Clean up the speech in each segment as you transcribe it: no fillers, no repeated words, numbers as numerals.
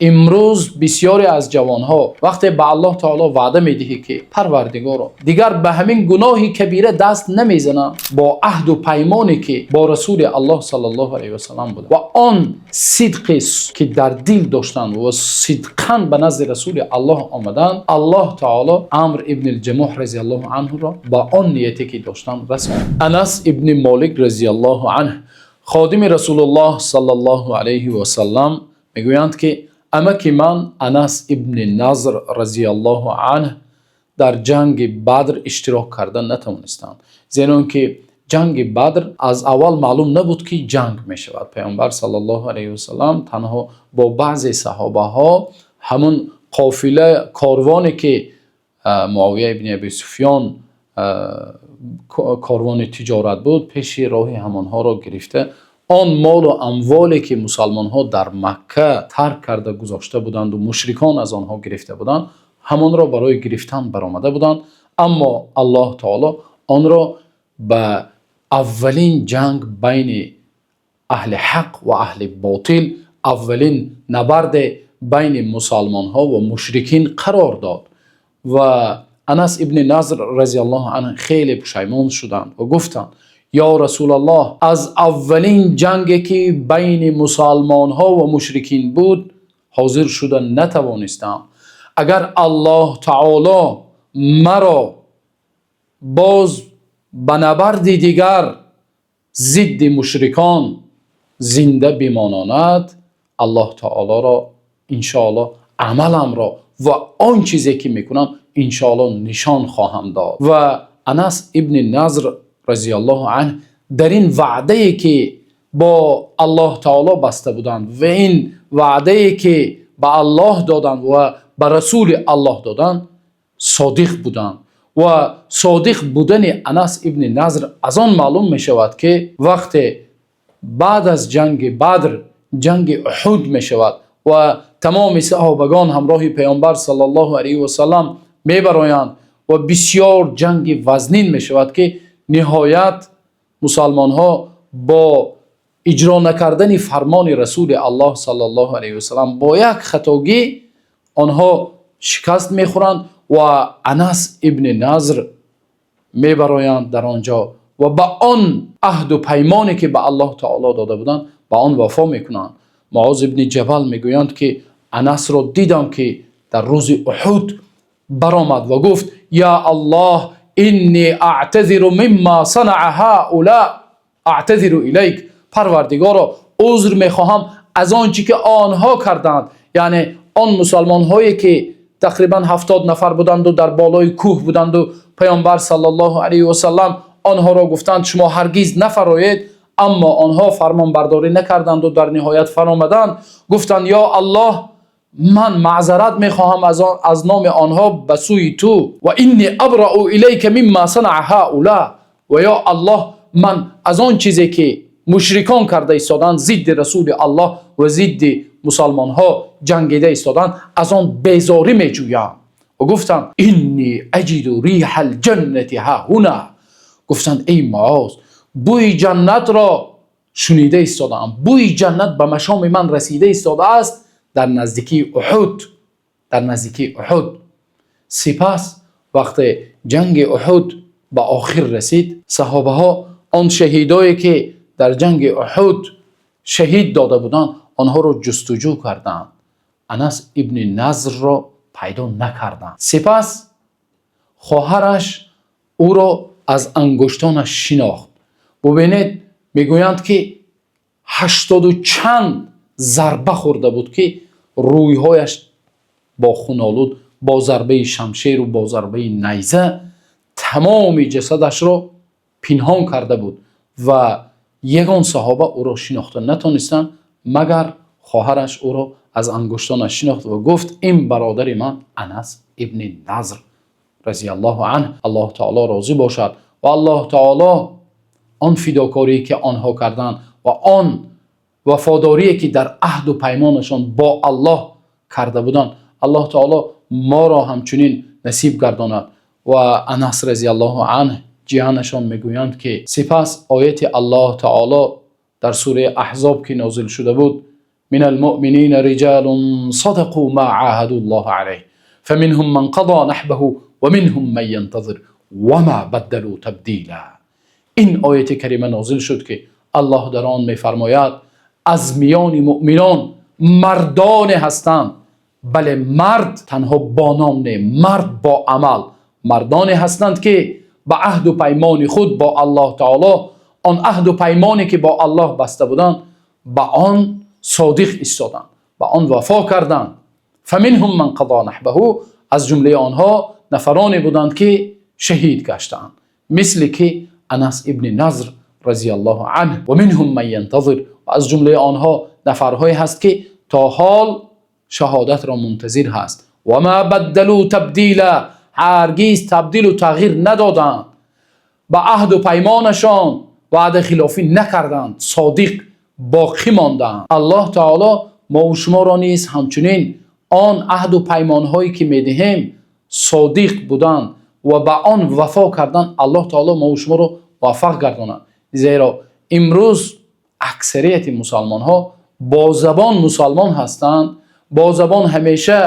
Имрӯз бисёре аз ҷавонҳо вақте ба Аллоҳи таъоло ваъда медиҳӣ, ки Парвардигоро, дигар ба ҳамин гуноҳи кабира даст намезанам, бо аҳду паймоне ки бо Расулуллоҳ саллаллоҳу алайҳи васаллам буд ва он сидқе ки дар дил доштанд ва сидқан ба назди Расулуллоҳ омаданд, Аллоҳи таъоло Амр ибни Ҷамӯҳ разияллоҳу анҳуро ба он нияте ки доштанд расонд. Анас ибни Молик разияллоҳу анҳу, ходими Расулуллоҳ саллаллоҳу алайҳи васаллам, мегӯянд ки амаки ман Анас ибни Назр разияллоҳу анҳу дар ҷанги Бадр иштирок карда натавонистанд, зеро ки ҷанги Бадр аз аввал маълум набуд ки ҷанг мешавад. Паёмбар саллаллоҳу алайҳи васаллам танҳо бо баъзе саҳобаҳо ҳамон қофила, корвоне ки Муовия ибни Абӣ Суфён, корвони тиҷорат буд, пеши роҳи ҳамонҳоро гирифта, он мол ва амволе ки мусулмонҳо дар Макка тарк карда гузошта буданд ва мушрикон аз онҳо гирифта буданд, ҳамонро барои гирифтан баромада буданд. Аммо Аллоҳи таъоло онро ба аввалин ҷанг байни аҳли ҳақ ва аҳли ботил, аввалин набард байни мусулмонҳо ва мушрикин қарор дод ва Анас ибни Назр разияллоҳу анҳу хеле пушаймон шуданд ва гуфтанд: Ё Расулуллоҳ, аз аввалин ҷанге ки байни мусулмонҳо ва мушрикин буд ҳозир шуда натавонистам. Агар Аллоҳи таъоло маро боз ба набарди дигар зидди мушрикон зинда бимонад, Аллоҳи таъолоро иншооллоҳ амаламро ва он чизе ки мекунам иншооллоҳ нишон хоҳам дод. Ва Анас ибни Назр разияллоҳу анҳу дар ин ваъдае ки бо Аллоҳи таъоло баста буданд ва ин ваъдае ки ба Аллоҳ доданд ва ба Расулуллоҳ доданд, содиқ буданд. Ва содиқ будани Анас ибни Назр аз он маълум мешавад, ки вақте баъд аз ҷанги Бадр ҷанги Уҳуд мешавад ва тамоми саҳобагон ҳамроҳи Паёмбар саллаллоҳу алайҳи васаллам мебароянд ва бисёр ҷанги вазнин мешавад, ки ниҳоят мусулмонҳо бо иҷро накардани фармони Расулуллоҳ саллаллоҳу алайҳи васаллам бо як хатогӣ онҳо шикаст мехӯранд ва Анас ибни Назр мебароянд дар он ҷо ва ба он аҳду паймоне ки ба Аллоҳи таъоло дода буданд, ба он вафо мекунанд. Муоз ибни Ҷабал мегӯянд ки Анасро дидам ки дар рӯзи Уҳуд баромад ва гуфт: Ё Аллоҳ, иннӣ аътазиру мимма санаа ҳаулоъ, аътазиру илайк. Парвардигоро, узр мехоҳам аз он чи ки онҳо карданд, яъне он мусулмонҳое ки тақрибан 70 нафар буданд ва дар болои кӯҳ буданд ва Паёмбар саллаллоҳу алайҳи васаллам онҳоро гуфтанд: шумо ҳаргиз нафароед, аммо онҳо фармонбардорӣ накарданд ва дар ниҳоят фаромаданд. Гуфтанд: Ё Аллоҳ, ман маъзарат мехоҳам аз номи онҳо ба сӯи ту, ва иннӣ абраъу илайка мимма санаа ҳаулоъ. Ва ё Аллоҳ, ман аз он чизе ки мушрикон карда истоданд, зидди Расулуллоҳ ва зидди мусулмонҳо ҷангида истоданд, аз он безорӣ меҷӯям. Ва гуфтанд: иннӣ аҷиду риҳал ҷаннати ҳоҳуно. Гуфтанд: эй Муоз, бӯи ҷаннатро шунида истодаам, бӯи ҷаннат ба машоми ман расида истодааст дар наздикии Уҳуд, дар наздикии Уҳуд. Сипас вақте ҷанги Уҳуд ба охир расид, саҳобаҳо он шаҳидое ки дар ҷанги Уҳуд шаҳид дода буданд, онҳоро ҷустуҷӯ карданд, Анас ибни Назрро пайдо накарданд. Сипас хоҳараш ӯро аз ангуштонаш шинохт. Бубинед, мегӯянд ки 80 чанд зарба хӯрда буд, ки рӯйҳояш бо хунолуд, бо зарбаи шамшер ва бо зарбаи найза тамоми ҷасадашро пинҳон карда буд ва ягон саҳоба ӯро шинохта натонистанд, магар хоҳараш ӯро аз ангуштонаш шинохт ва гуфт: ин бародари ман Анас ибни Назр разияллоҳу анҳу, Аллоҳ таъоло розӣ бошад. Ва Аллоҳ таъоло он фидокорӣ ки онҳо карданд ва он вафодорӣ ки дар аҳду паймонашон бо Аллоҳ карда буданд, Аллоҳ таъоло моро ҳамчунин насиб гардонад. Ва Анас разияллоҳу анҳу ҷиянашон мегӯянд ки сипас ояти Аллоҳ таъоло дар сураи Аҳзоб ки нозил шуда буд. من المؤمنين رجال صدقوا ما عاهدوا الله عليه فمنهم من قضى نحبه ومنهم من ينتظر وما بدلوا تبديلا. Ин ояти карима нозил шуд, ки Аллоҳ дар он мефармояд: аз миёни мӯъминон мардоне ҳастанд. Бале, мард танҳо бо ном не, мард бо амал. Мардоне ҳастанд, ки ба аҳду паймони худ бо Аллоҳи таъоло, он аҳду паймоне ки бо Аллоҳ баста буданд, ба он содиқ истоданд, ба он вафо карданд. فمنهم من قضى نحبه. Аз ҷумлаи онҳо нафароне буданд, ки шаҳид гаштанд, мисли ки Анас ибни Назр розияллоҳу анҳу. ومنهم من ينتظر. Аз ҷумлаи онҳо нафарҳое ҳаст, ки то ҳол шаҳодатро мунтазир ҳаст. وما بدلوا تبديلا. Ҳаргиз табдилу тағйир надоданд ба аҳду паймонашон, ваъдахилофӣ накарданд, содиқ боқӣ монданд. Аллоҳ таъоло мо ва шуморо низ ҳамчунин он аҳду паймонҳое ки медиҳем, содиқ будан ва ба он вафо кардан, Аллоҳ таъоло мо ва шуморо муваффақ гардонад. Зеро имрӯз аксарияти мусалмонҳо бо забон мусалмон ҳастанд, бо забон ҳамеша,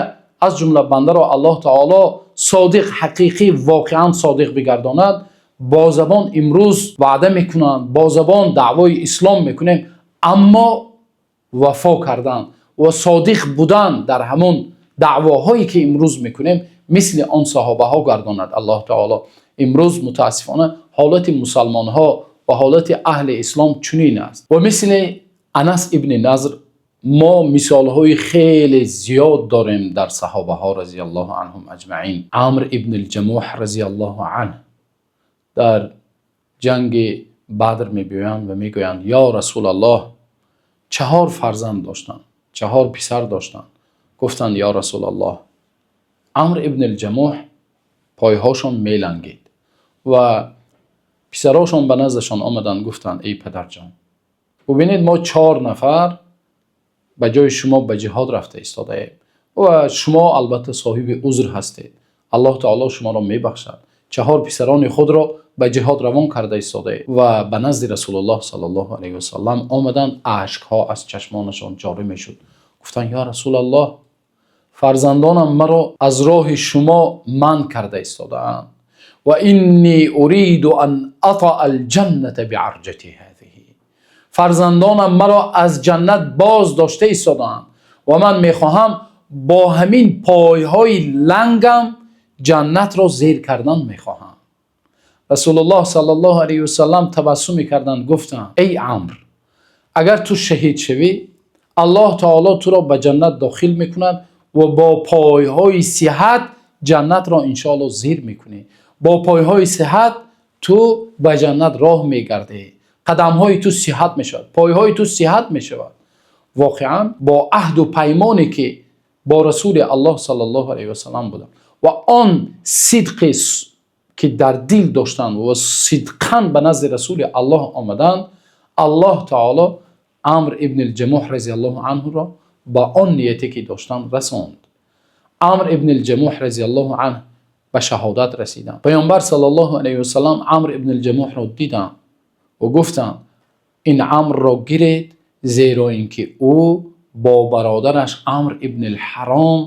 аз ҷумла бандаро Аллоҳ таъоло содиқ, ҳақиқӣ, воқеан содиқ бигардонад. Бо забон имрӯз ваъда мекунанд, бо забон даъвои ислом мекунем, аммо вафо кардан ва содиқ будан дар ҳамон даъвоҳое ки имрӯз мекунем, мисли он саҳобаҳо гардонад Аллоҳ таъоло. Имрӯз мутаассифона ҳолати мусалмонҳо ва ҳолати аҳли ислом чунин аст. Ва мисли Анас ибни Назр мо мисолҳои хеле зиёд дорем дар саҳобаҳо розияллоҳу анҳум аҷмаин. Амр ибни Ҷамуҳ розияллоҳу анҳу дар ҷанги Бадр мебиёянд ва мегӯянд: «Ё Расулаллоҳ». Чаҳор фарзанд доштанд, чаҳор писар доштанд. Гуфтанд: «Ё Расулаллоҳ». Амр ибни Ҷамуҳ пойҳошон мелангид ва писарошон ба наздашон омаданд, гуфтанд: «Эй падарҷон, бубинед, мо чор нафар ба ҷои шумо ба ҷиҳод рафта истодаем ва шумо албатта соҳиби узр ҳастед, Аллоҳ таъоло шуморо мебахшад. Чаҳор писарони худро ба ҷиҳод равон карда истодаед». Ва ба назди Расулуллоҳ саллаллоҳу алайҳи васаллам омаданд, ашкҳо аз чашмонашон ҷорӣ мешуд. Гуфтанд: «Ё Расулаллоҳ, фарзандонам маро аз роҳи шумо манъ карда истодаанд. وإني أريد أن أطأ الجنة بعرجتي هذه. Фарзандонам маро аз ҷаннат боз дошта истодаанд ва ман мехоҳам бо ҳамин пойҳои лангам ҷаннатро зер кардан мехоҳам». Расулуллоҳ саллаллоҳу алайҳи васаллам табассум мекарданд, гуфтанд: «Эй Амр, агар ту шаҳид шавӣ, Аллоҳ таъоло туро ба ҷаннат дохил мекунад ва бо пойҳои сиҳат ҷаннатро иншоаллоҳ зер мекунӣ. Бо пойҳои сиҳат ту ба ҷаннат роҳ мегардӣ, қадамҳои ту сиҳат мешавад, пойҳои ту сиҳат мешавад». Воқеан, бо аҳду паймоне ки бо Расули Аллоҳ саллаллоҳу алайҳи васаллам буданд ва он сидқе ки дар дил доштанд ва сидқан ба назди Расули Аллоҳ омаданд, Аллоҳ таъоло Амр ибни Ҷамуҳ разияллоҳу анҳуро ба он нияте ки доштанд расонд. Амр ибни Ҷамуҳ разияллоҳу анҳу ба шаҳодат расиданд. Паёмбар саллаллоҳу алайҳи васаллам Амр ибни Ҷамуҳро диданд ва гуфтанд: «Ин Амрро гиред, зеро ин ки ӯ бо бародараш Амр ибни Ҳаром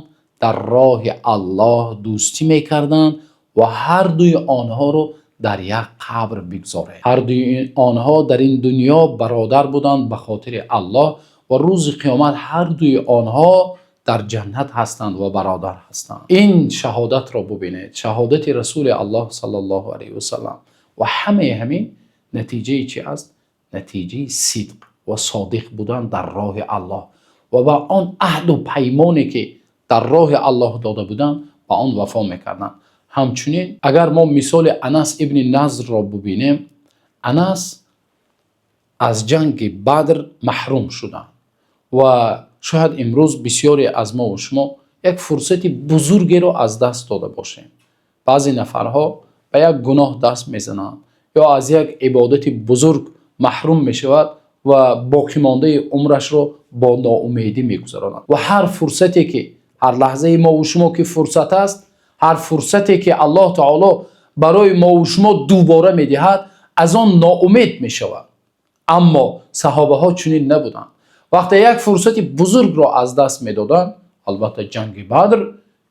дар роҳи Аллоҳ дӯстӣ мекарданд ва ҳардуи онҳоро дар як қабр бигзоред. Ҳардуи онҳо дар ин дунё бародар буданд ба хотири Аллоҳ ва рӯзи қиёмат ҳардуи онҳо дар ҷаннат ҳастанд ва бародар ҳастанд». Ин шаҳодатро бубинед, шаҳодати Расули Аллоҳ саллаллоҳу алайҳи васаллам. Ва ҳамаи ҳамин натиҷаи чи аст? Натиҷаи сидқ ва содиқ будан дар роҳи Аллоҳ ва ба он аҳду паймоне ки дар роҳи Аллоҳ дода буданд, ба он вафо мекарданд. Ҳамчунин, агар мо мисоли Анас ибни Назрро бубинем, Анас аз ҷанги Бадр маҳрум шуданд. Ва шояд имрӯз бисёре аз мо ва шумо як фурсати бузургеро аз даст дода бошем. Баъзе нафарҳо ба як гуноҳ даст мезананд ё аз як ибодати бузург маҳрум мешавад ва боқимондаи умрашро бо ноумедӣ мегузаронад. Ва ҳар фурсате ки, ҳар лаҳзаи мо ва шумо ки фурсат аст, ҳар фурсате ки Аллоҳ таъоло барои мо ва шумо дубора медиҳад, аз он ноумед мешавад. Аммо саҳобаҳо чунин набуданд. Вақте як фурсати бузургро аз даст медоданд, албатта ҷанги Бадр,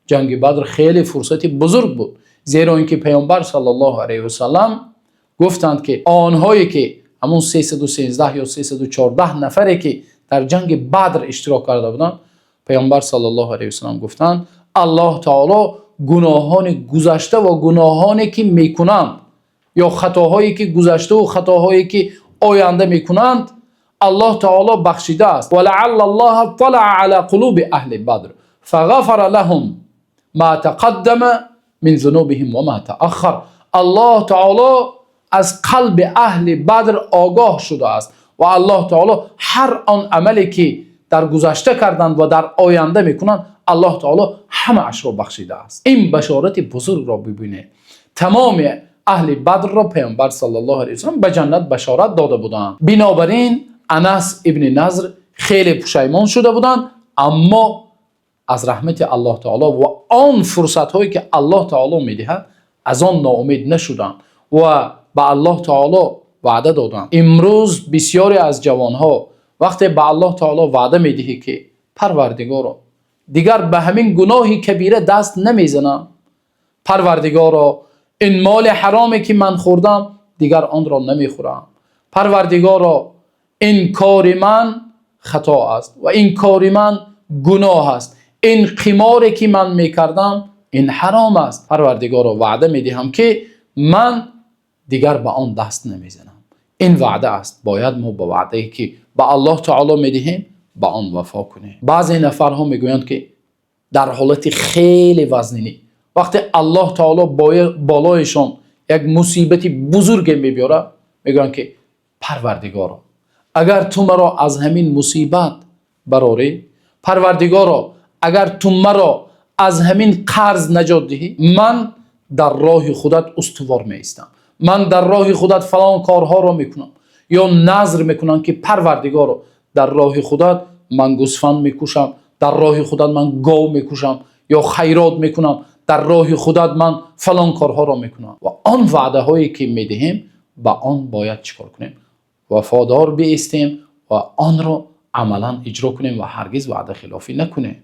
ҷанги Бадр хеле фурсати бузург буд, зеро инки Паёмбар саллаллоҳу алайҳи васаллам гуфтанд, ки онҳое ки ҳамон 313 ё 314 нафаре ки дар ҷанги Бадр иштирок карда буданд, Паёмбар саллаллоҳу алайҳи васаллам гуфтанд: Аллоҳи таъоло гуноҳони гузашта ва гуноҳоне ки мекунанд ё хатоҳое ки гузашта ва хатоҳое ки оянда мекунанд, Аллоҳи таъоло бахшидааст. وَلَعَلَّ اللَّهَ اطَّلَعَ عَلَى قُلُوبِ أَهْلِ بَدْرٍ فَغَفَرَ لَهُم مَا تَقَدَّمَ مِنْ ذُنُوبِهِمْ وَمَا تَأَخَّرَ. Аллоҳи таъоло аз қалби аҳли Бадр огоҳ шудааст ва Аллоҳи таъоло ҳар он амале ки дар гузашта карданд ва дар оянда мекунанд, Аллоҳи таъоло ҳамааш ро бахшидааст. Ин башорати бузургро бибинед. Тамоми аҳли Бадрро Паёмбар саллаллоҳу алайҳи васаллам ба ҷаннат башорат дода буданд. Бинобар ин Анас ибни Назр хеле пушаймон шуда буданд, аммо аз раҳмати Аллоҳи таъоло ва он фурсатҳое ки Аллоҳи таъоло медиҳад, аз он ноумед нашуданд ва ба Аллоҳи таъоло ваъда доданд. Имрӯз бисёре аз ҷавонҳо вақте ба Аллоҳи таъоло ваъда медиҳӣ, ки Парвардигоро, дигар ба ҳамин гуноҳи кабира даст намезанам, Парвардигоро, ин моли ҳароме ки ман хӯрдам, дигар онро намехӯрам, Парвардигоро, ин кори ман хато аст ва ин кори ман гуноҳ аст, ин қиморе ки ман мекардам, ин ҳаром аст, Парвардигоро, ваъда медиҳам, ки ман дигар ба он даст намезанам. Ин ваъда аст. Бояд мо ба ваъдае ки ба Аллоҳи таъоло медиҳем, ба он вафо кунем. Баъзе нафарҳо мегӯянд, ки дар ҳолати хеле вазнинӣ, вақте Аллоҳи таъоло болояшон як мусибати бузурге меорад, мегӯянд, ки Парвардигоро, агар ту маро аз ҳамин мусибат барорӣ, Парвардигоро, агар ту маро аз ҳамин қарз наҷот диҳӣ, ман дар роҳи худат устувор меистам, ман дар роҳи худат фалон корҳоро мекунам. Ё назр мекунам, ки Парвардигоро, дар роҳи худат ман гӯсфанд мекушам, дар роҳи худат ман гов мекушам ё хайрот мекунам, дар роҳи худат ман фалон корҳоро мекунам. Ва он ваъдаҳое ки медиҳем, ба он бояд чӣ кор кунем? Вафодор биистем ва онро амалан иҷро кунем ва ҳаргиз ваъдахилофӣ накунем.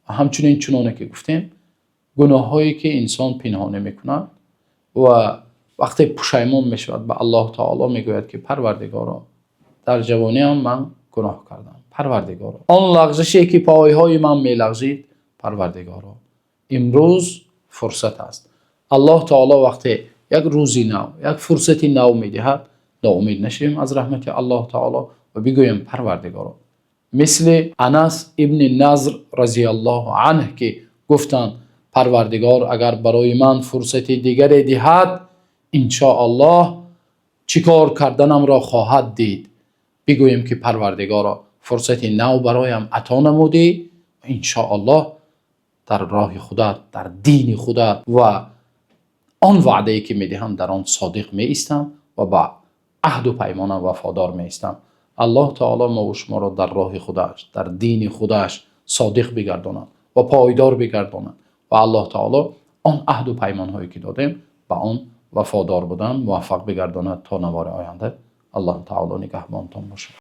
Ва ҳамчунин, чуноне ки гуфтем, гуноҳҳое ки инсон пинҳонӣ мекунад ва вақте пушаймон мешавад, ба Аллоҳи таъоло мегӯяд, ки Парвардигоро, дар ҷавониам ман гуноҳ кардам, Парвардигоро, он лағзише ки пойҳои ман мелағзид, Парвардигоро, имрӯз фурсат аст. Аллоҳи таъоло вақте як рӯзи нав, як фурсати нав медиҳад, ноумед нашавем аз раҳмати Аллоҳи таъоло ва бигӯем: Парвардигоро, мисли Анас ибни Назр разияллоҳу анҳу, ки гуфтанд: Парвардигор агар барои ман фурсати дигаре диҳад, иншоаллоҳ чӣ кор карданамро хоҳад дид. Бигӯем, ки Парвардигоро, фурсати нав бароям ато намудӣ, иншоаллоҳ дар роҳи худат, дар дини худат ва он ваъдае ки медиҳам, дар он содиқ меистам ва ба аҳду паймонам вафодор меистам. Аллоҳ таъоло мо ва шуморо дар роҳи худаш, дар дини худаш содиқ бигардонад ва пойдор бигардонад ва Аллоҳ таъоло он аҳду паймонҳое ки додем, ба он вафодор будан муваффақ бигардонад. То навори оянда, Аллоҳ таъоло нигаҳбонатон бошад.